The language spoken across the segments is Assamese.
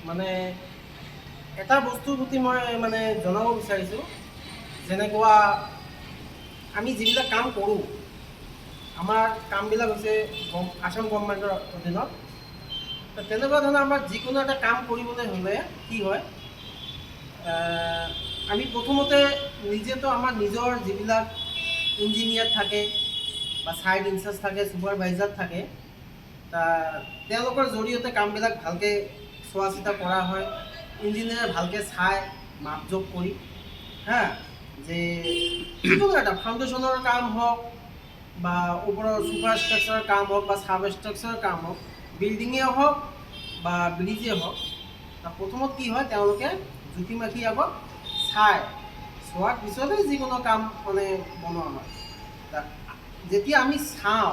মানে এটা বস্তুৰ প্ৰতি মই মানে জনাব বিচাৰিছোঁ, যেনেকুৱা আমি যিবিলাক কাম কৰোঁ, আমাৰ কামবিলাক হৈছে আসাম গভৰ্ণমেণ্টৰ অধীনত। তো তেনেকুৱা ধৰণৰ আমাৰ যিকোনো এটা কাম কৰিবলৈ হ'লে কি হয়, আমি প্ৰথমতে নিজেতো আমাৰ নিজৰ যিবিলাক ইঞ্জিনিয়াৰ থাকে বা ছাইট ইনচাৰ্জ থাকে, ছুপাৰভাইজাৰ থাকে, তা তেওঁলোকৰ জৰিয়তে কামবিলাক ভালকৈ চোৱা চিতা কৰা হয়। ইঞ্জিনিয়াৰে ভালকৈ চাই মাপ জোখ কৰি, হা, যে যিকোনো এটা ফাউণ্ডেশ্যনৰ কাম হওক বা ওপৰৰ ছুপাৰ ষ্ট্ৰাকচাৰৰ কাম হওক বা ছাব ষ্ট্ৰাকচাৰৰ কাম হওক, বিল্ডিঙে হওক বা ব্ৰিজেই হওক, তা প্ৰথমত কি হয়, তেওঁলোকে জুখি মাখি আগত চায়। চোৱাৰ পিছতহে যিকোনো কাম মানে বনোৱা হয়। তা যেতিয়া আমি চাওঁ,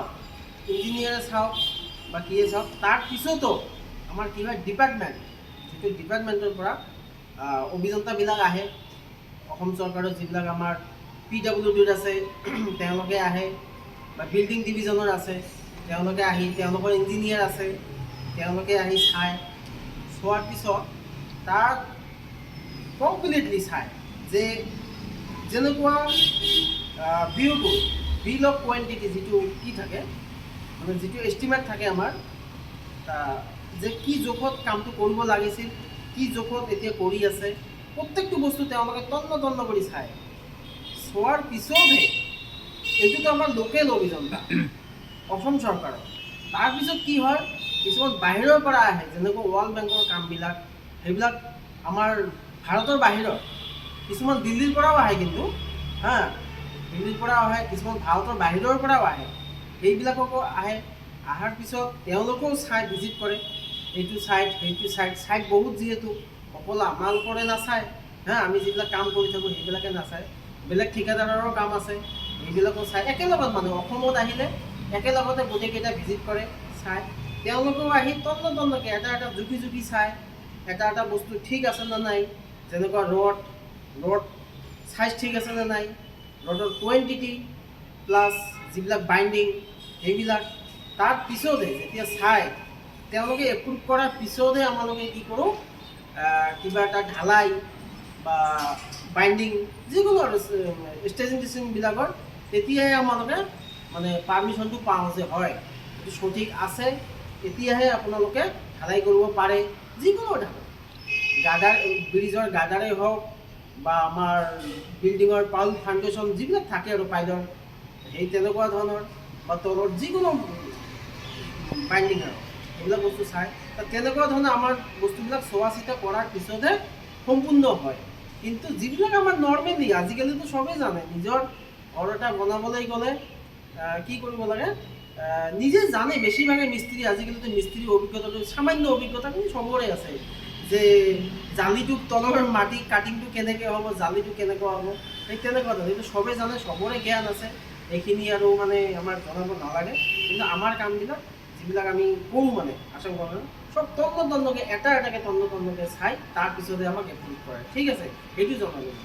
ইঞ্জিনিয়াৰে চাওক বা কিয়ে চাওক, তাৰ পিছতো আমাৰ কি হয়, ডিপাৰ্টমেণ্ট, যিটো ডিপাৰ্টমেণ্টৰ পৰা অভিযন্তাবিলাক আহে, অসম চৰকাৰৰ যিবিলাক আমাৰ পিডাব্লিউ ডিৰ আছে তেওঁলোকে আহে, বা বিল্ডিং ডিভিজনৰ আছে তেওঁলোকে আহি, তেওঁলোকৰ ইঞ্জিনিয়াৰ আছে তেওঁলোকে আহি চায়। চোৱাৰ পিছত তাক কমপ্লিটলি চায় যে যেনেকুৱা বিঅ'কিউ, বিল অফ কোৱান্টিটি যিটো কি থাকে, মানে যিটো এষ্টিমেট থাকে আমাৰ, তা যে কি জোখত কামটো কৰিব লাগিছিল, কি জোখত এতিয়া কৰি আছে, প্ৰত্যেকটো বস্তু তেওঁলোকে তন্ন তন্ন কৰি চায়। চোৱাৰ পিছতহে, এইটোতো আমাৰ লোকেল অভিযন্তা অসম চৰকাৰৰ। তাৰপিছত কি হয়, কিছুমান বাহিৰৰ পৰা আহে, যেনেকৈ ৱৰ্ল্ড বেংকৰ কামবিলাক, সেইবিলাক আমাৰ ভাৰতৰ বাহিৰৰ, কিছুমান দিল্লীৰ পৰাও আহে কিন্তু, হা, দিল্লীৰ পৰাও আহে, কিছুমান ভাৰতৰ বাহিৰৰ পৰাও আহে, সেইবিলাককো আহে। অহাৰ পিছত তেওঁলোকেও চাই, ভিজিট কৰে এইটো ছাইড, সেইটো ছাইড। ছাইড বহুত যিহেতু, অকল আমালোকৰে নাচায়, হা, আমি যিবিলাক কাম কৰি থাকোঁ সেইবিলাকে নাচায়, বেলেগ ঠিকাদাৰৰো কাম আছে, সেইবিলাকো চাই একেলগত। মানে অসমত আহিলে একেলগতে গোটেইকেইটা ভিজিট কৰে, চায়। তেওঁলোকেও আহি তন্ন তন্নকৈ এটা এটা জুখি জুখি চায়, এটা এটা বস্তু ঠিক আছে নে নাই, যেনেকুৱা ৰড চাইজ ঠিক আছে নে নাই, ৰডৰ কোৱান্টিটি প্লাছ যিবিলাক বাইণ্ডিং সেইবিলাক। তাৰ পিছতহে যেতিয়া চাই, তেওঁলোকে এপ্ৰুভ কৰাৰ পিছতহে আমালোকে কি কৰোঁ, কিবা এটা ঢালাই বা বাইণ্ডিং যিকোনো আৰু ষ্টেজিং টেষ্টিংবিলাকৰ, তেতিয়াহে আমালোকে মানে পাৰ্মিশ্যনটো পাওঁ যে হয়, এইটো সঠিক আছে, এতিয়াহে আপোনালোকে ঢালাই কৰিব পাৰে। যিকোনো ঢালাই, গাৰ্ডাৰ, ব্ৰিজৰ গাৰ্ডাৰেই হওক বা আমাৰ বিল্ডিঙৰ পাউল ফাউণ্ডেশ্যন যিবিলাক থাকে আৰু পাইলৰ, সেই তেনেকুৱা ধৰণৰ বা তলৰ যিকোনো বাইণ্ডিং আৰু সেইবিলাক বস্তু চায়। তেনেকুৱা ধৰণৰ আমাৰ বস্তুবিলাক চোৱা চিতা কৰাৰ পিছতহে সম্পূৰ্ণ হয়। কিন্তু যিবিলাক আমাৰ নৰ্মেলি, আজিকালিতো চবেই জানে, নিজৰ ঘৰ এটা বনাবলৈ গ'লে কি কৰিব লাগে নিজে জানে বেছিভাগে মিস্ত্ৰী। আজিকালিতো মিস্ত্ৰীৰ অভিজ্ঞতাটো, সামান্য অভিজ্ঞতা কিন্তু চবৰে আছে, যে জালিটোৰ তলৰ মাটি কাটিংটো কেনেকৈ হ'ব, জালিটো কেনেকুৱা হ'ব, সেই তেনেকুৱা ধৰণৰ। সেইটো চবেই জানে, চবৰে জ্ঞান আছে এইখিনি আৰু মানে আমাৰ জনাব নালাগে। কিন্তু আমাৰ কামবিলাক যিবিলাক আমি কৰোঁ, মানে আসাম গভৰ্ণমেণ্ট চব তন্ন তন্নকৈ, এটা এটাকৈ তন্ন তন্নকৈ চাই তাৰপিছতে আমাক এপ্ৰুভ কৰে। ঠিক আছে, সেইটো জনালোঁ।